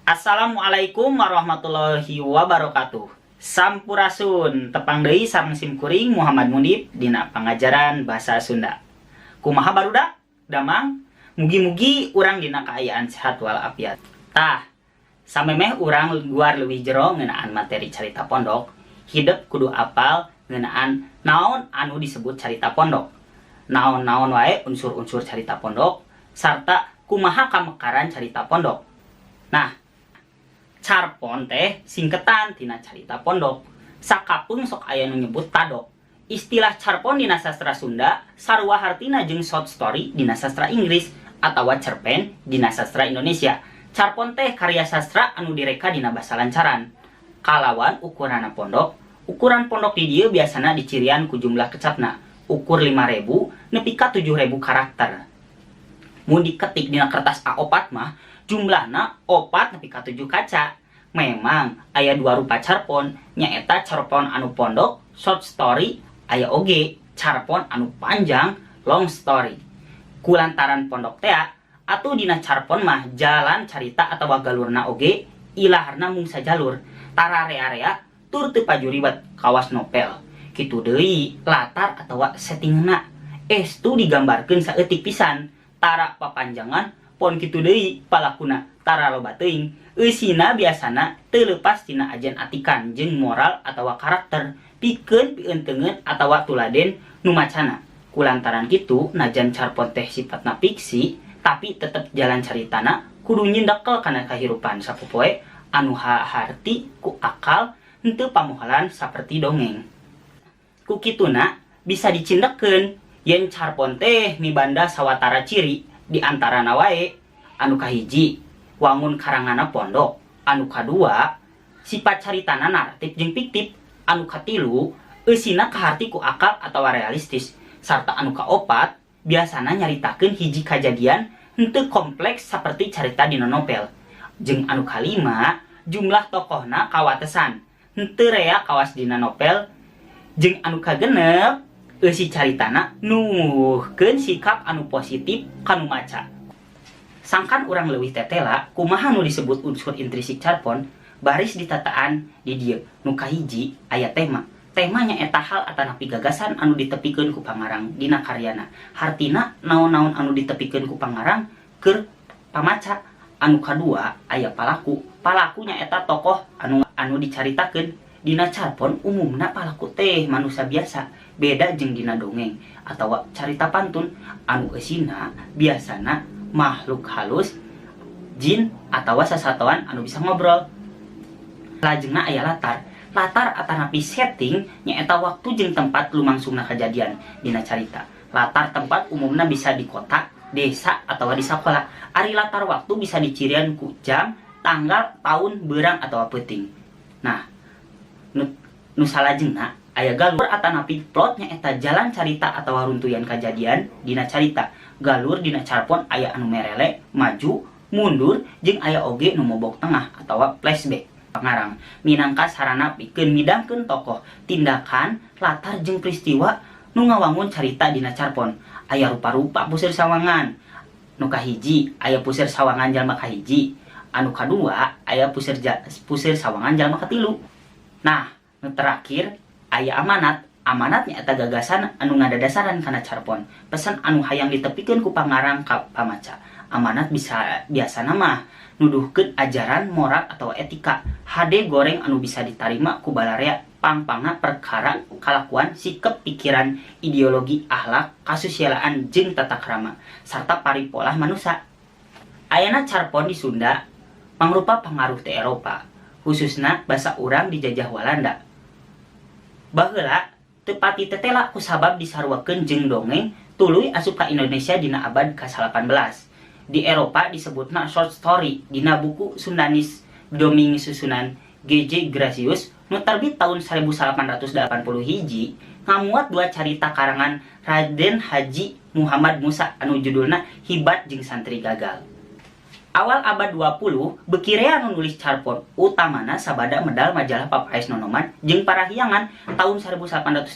Assalamualaikum warahmatullahi wabarakatuh. Sampurasun, tepang deui sareng sim kuring Muhammad Munib dina pangajaran bahasa Sunda. Kumaha, barudak? Damang? Mugi-mugi urang dina kaayaan sehat walafiat. Tah, samemeh urang guar leuwih jero ngeunaan materi carita pondok, hidep kudu apal ngeunaan naon anu disebut carita pondok. Naon-naon wae unsur-unsur carita pondok sarta kumaha kamekaran carita pondok. Nah, carpon teh singketan tina carita pondok. Sakapeung sok aya nu nyebut tadok. Istilah carpon dina sastra Sunda sarua hartina jeung short story dina sastra Inggris atawa cerpen dina sastra Indonesia. Carpon teh karya sastra anu direka dina basa lancaran. Kalawan ukuranna pondok, ukuran pondok di dieu biasana dicirian ku jumlah kecapna, ukur 5000 nepi ka 7000 karakter. Mun diketik dina kertas A4 mah jumlahna 4 nepi ka 7 kaca. Memang aya dua rupa carpon, nyaeta carpon anu pondok, short story, aya oge carpon anu panjang, long story. Kulantaran pondok tea, atuh dina carpon mah jalan carita atawa galurna oge ilaharna mung sajalur, tara rea-rea tur teu pajuriwet kawas novel. Kitu deui latar atawa settingna estu digambarkeun saeutik pisan, tara papanjangan, pon kitu deui palakuna tara loba teuing. Eusina biasana teu leupas tina ajen atikan jeung moral atawa karakter pikeun pieunteuneun atawa tuladen nu macana. Kulantaran kitu, najan carpon teh sifatna fiksi, tapi tetep jalan caritana kudu nyindekel kana kahirupan sapopoe anu kaharti ku akal, henteu pamohalan saperti dongeng. Ku kituna bisa dicindekeun yen carpon teh mibanda sawatara ciri, di antarana wae anu kahiji, wangun karanganna pondok, anu kadua, sifat caritana naratif jeung fiktif, anu katilu, eusina kaharti ku akal atawa realistis, sarta anu kaopat, biasana nyaritakeun hiji kajadian, henteu kompleks saperti carita dina novel, jeung anu kalima, jumlah tokohna kawatesan, henteu rea kawas dina novel, jeung anu kagenep, eusi caritana nuwuhkeun sikap anu positif ka nu maca. Sangkan urang leuwih tetela kumaha nu disebut unsur intrinsik carpon, baris ditataan di dieu. Nu kahiji aya tema. Tema nyaeta hal atanapi gagasan anu ditepikeun ku pangarang dina karyana. Hartina naon-naon anu ditepikeun ku pangarang keur pamaca. Anu kadua aya palaku. Palaku nyaeta tokoh anu dicaritakeun. Dina carpon umumna palaku teh manusia biasa, beda jeung dina dongeng atawa carita pantun anu eusina biasana makhluk halus, jin atawa sasatoan anu bisa ngobrol. Lajengna aya latar. Latar atanapi setting nyaeta waktu jeung tempat lumangsungna kajadian dina carita. Latar tempat umumna bisa di kota, desa, atawa di sakola. Ari latar waktu bisa dicirian ku jam, tanggal, tahun, beurang atawa peuting. Nah, nu salajengna aya galur atanapi plot, nyaeta jalan carita atawa runtuyan kajadian dina carita. Galur dina carpon aya anu merele, maju, mundur, jeung aya oge nu mobok tengah atawa flashback. Pangarang minangka sarana pikeun midangkeun tokoh, tindakan, latar jeung peristiwa nu ngawangun carita dina carpon. Aya rupa-rupa puseur sawangan. Nu kahiji aya puseur sawangan jalma kahiji, anu kadua aya puseur sawangan jalma katilu. Nah, nu terakhir aya amanat. Amanat nyaeta gagasan anu ngadadasaran kana carpon, pesan anu hayang ditepikeun ku pangarang ka pamaca. Amanat bisa biasana mah nuduhkeun ajaran moral atau etika hade goreng anu bisa ditarima ku balarea, pangpangna perkara kalakuan, sikep, pikiran, ideologi, akhlak, kasusilaan jeung tata krama sarta paripolah manusia. Ayana carpon di Sunda mangrupa pangaruh ti Eropa, khususna basa urang dijajah Walanda. Baheula teu pati tetela kusabab disaruakeun jeung dongeng, tuluy asup ka Indonesia dina abad ka-18. Di Eropa disebutna short story. Dina buku Sundanese Dongeng susunan G.J. Grazius nu terbit tahun 1881 ngamuat dua carita karangan Raden Haji Muhammad Musa anu judulna Hibat jeung Santri Gagal. Awal abad 20 beuki rea nu nulis carpon, utamana sabada medal majalah Papaes Nonoman jeung Parahyangan. Tahun 1830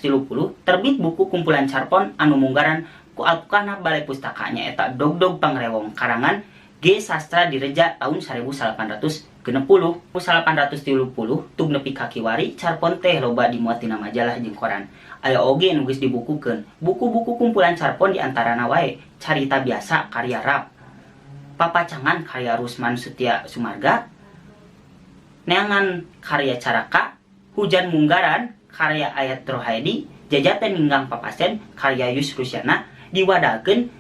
terbit buku kumpulan carpon anu munggaran ku alpukahna Balai Pustaka, nyaeta Dogdog Pangrewong karangan G. Sastra Direja tahun 1835. 60 1830 tug nepi ka kiwari carpon teh loba dimuat dina majalah jeung koran. Aya oge nu geus dibukukeun. Buku-buku kumpulan carpon di antarana wae Carita Biasa karya Rap, Papacangan karya Rusman Setia Sumarga, Neangan karya Caraka, Hujan Munggaran karya Ayat Rohaedi, Jajaten Ninggang Papasen karya Yus Rusyana, Diwadalkeun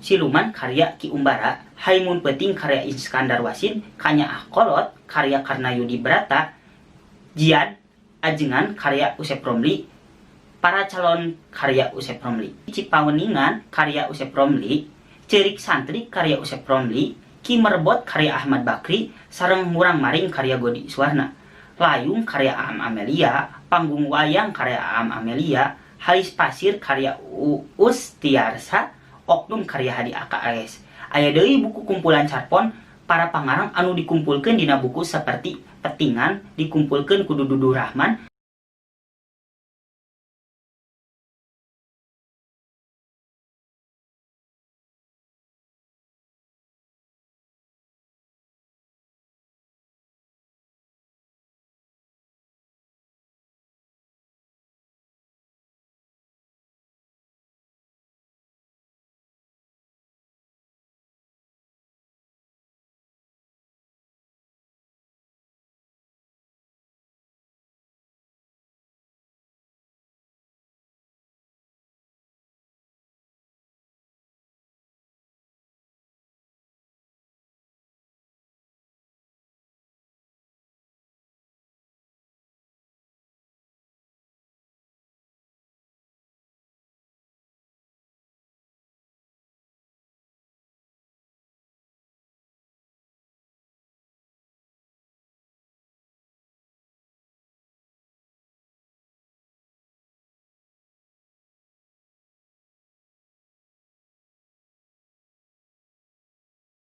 Siluman karya Ki Umbara, Haimun Peuting karya Iskandar Wasin, Kanyaah Kolot karya Karna Yudi Brata, Jiad Ajengan karya Usep Romli, Para Calon karya Usep Romli, Cipaweningan karya Usep Romli, Cerik Santri karya Usep Romli, Ki Merbot karya Ahmad Bakri, sareng Murang Maring karya Godi Suwarna, Layung karya Aam Amelia, Panggung Wayang karya Aam Amelia, Halis Pasir karya Uus Tiarsa, Oknum karya Hadi AKS. Aya deui buku kumpulan carpon para pangarang anu dikumpulkeun dina buku seperti Petingan dikumpulkeun ku Dudu Rahman.